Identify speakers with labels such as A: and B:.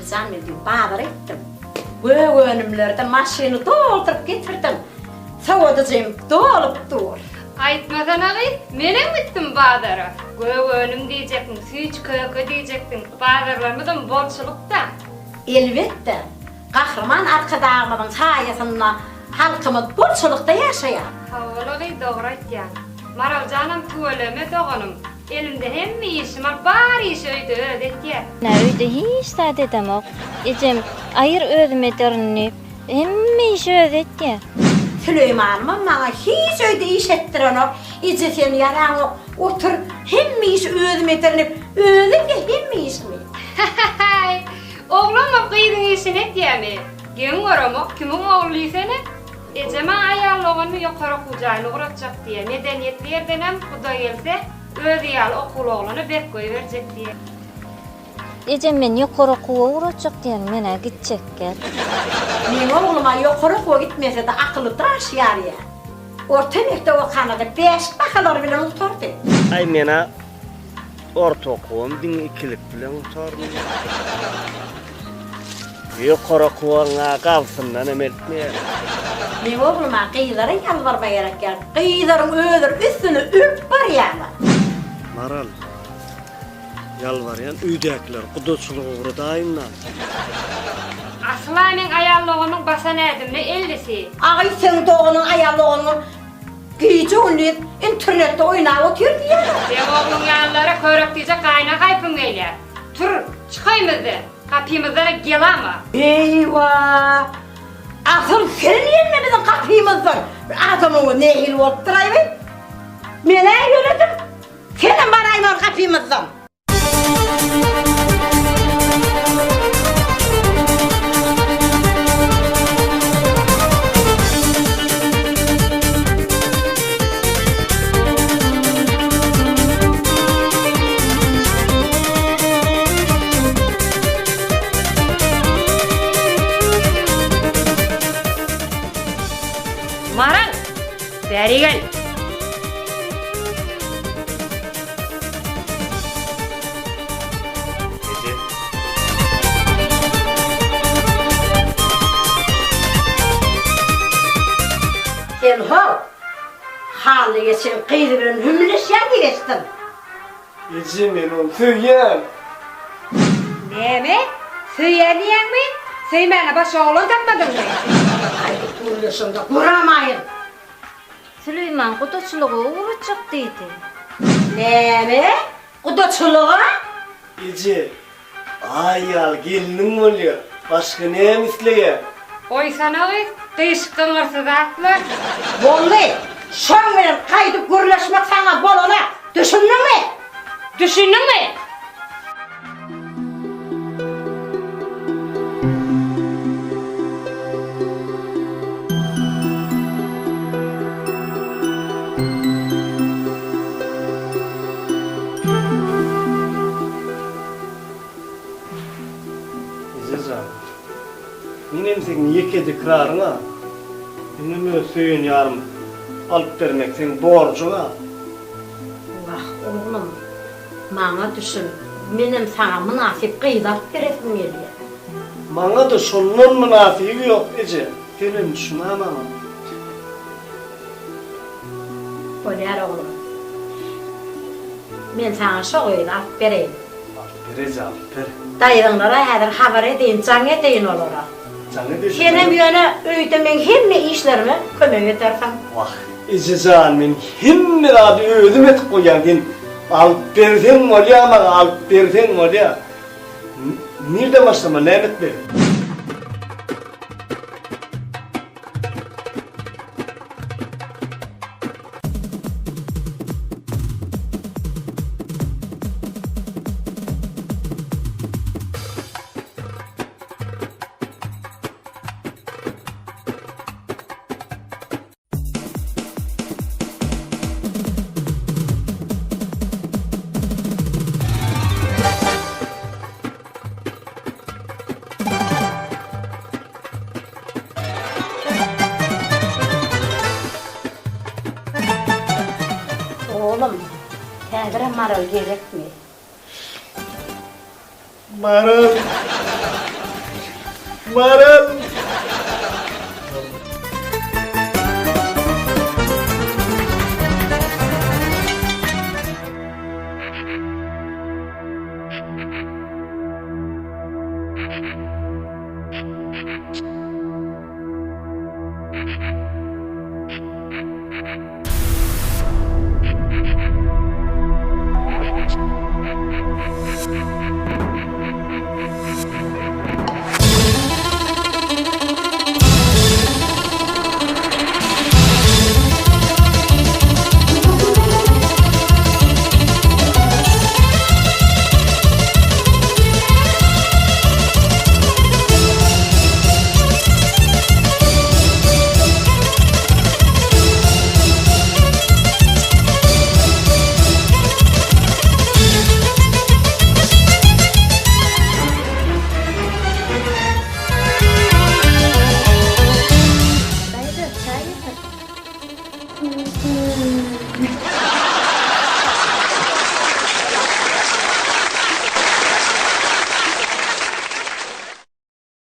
A: Ejejan men düýn bazara gitdim. Gök önümlerden maşyny dolduryp getirdim. Sowadyjym dolup dur.
B: Aýtmasana gyz, menem gitdim bazara. Gök önüm diýjekmiň, süýji-köke diýjekdiň. Bazarlarymyzam bolçulyk-da.
A: Elbetde, Gahryman Arkadagymyzyň saýasynda halkymyz bolçulykda ýaşaýar.
B: Hawa-la gyz, dogry aýtýaň. Maraljanam tüweleme doganym. Elimde hemme işim bar, bar işi öýde özi etýär.
C: Nä öýde hiç zat edemok. Ejem aýyr özüm ederin diýip, hemme işi özi etýär.
A: Süleýmanymam maňa hiç öýde iş etdirenok. Eje sen ýaraňok, otur, hemme işi özüm ederin diýip, özi edýär hemme işimi.
B: Haý, oglanam gyzyň işini etýämi? Geň göremok, kimiň ogly diýsene? Ejem-ä aýal doganymy ýokary okuw jaýyna ugratjak diýýä. Medeniýetli ýerdenem, Hudaý gelse, özi ýaly okuwly oglana berk goýberjek diýýä.
C: Ejem meni ýokary okuwa ugratjak diýen, men-ä gitjek gel.
A: Meň oglum-a ýokary okuwa gitmese-de akyly daş ýarýa. Orta mekdep okanda-da bäşlik bahalary bilen gutardy.
D: Aý men-ä Orta okuwam diňe ikilik bilen gutardym. Ýokary okuwyň-a gabsyndan hem eltmeýär.
A: Meň ogluma gyzlara ýalbarma gerek ýok. Gyzlaryň özleri üstüne ölüp barýarlar.
D: Maral, ýalbarýan öýdäkileri gudaçylyga ugradaýyn-da.
B: Asyl-a meň aýal doganymyň basan ädimine ellisi.
A: Aý, seň doganyň aýal doganyňam Gije-gündiz internetde oýnap otyr diýýärler.
B: Seň ogluň ýalylara körek diýjek gaýyna haýpym gelýär. Tur, çykaýmyzda, gapymyzdana gelama.
A: Eýwa! Asyl sen gelme biziň gapymyzdan. Adamyň özi nähili bolupdyr-aý bi? Men-ä ýöredim. Senem baraýmaly gapymyzdan.
B: Maral, bäri gel.
D: Eje.
A: Sen how, Hally geçen gyz bilen hümleşýän diýip eşitdim.
D: Eje men ony söýýän.
B: Näme? Söýýän diýýäňmi? Söýmäne başga oglan tapmadyňmy?
A: Gaýdyp gürleşeňde guramaýyn.
C: Süleýman gudaçylyga ugratjak diýdi.
A: Näme? Gudaçylyga?
D: Eje, Aý ýaly gelniň bolýa, başga näme isleýäň?
B: Goýsana gyz, gyşyk-gyňyrsy zatlar.
A: Boldy! Şoň bilen gaýdyp gürleşmek saňa bolana, düşündiňmi?
B: Düşündiňmi?
D: Eje jan, menem seň ýeke dikraryň-a. Menem öz söýen ýarym alyp bermek seň borjuň-a.
A: Wah, oglum, Maňa düşün, menem saňa mynasyp gyz alyp beresim gelýär.
D: Maňa-da şondan mynasyby ýok, eje, senem düşün-ä maňa.
A: Bolýar, oglum. Men saňa şo gyzy alyp bereýin.
D: Alyp ber, eje, alyp ber.
A: Daýzaňlara häzir habar edeýin, jaň edeýin olara.
D: Jaň et, eje, jaň et.
A: Senem ýöne öýde meň hemme işlerime kömek edersiň.
D: Wah, Eje jan men hemme zady özüm edip goýýan sen alyp berseň bolýa maňa alyp berseň bolýa. Nirden başlamaly näme etmeli?
A: Oglum, häzirem maral gerekmi?
D: Maral. Maral.
C: Daýza, çaý getir.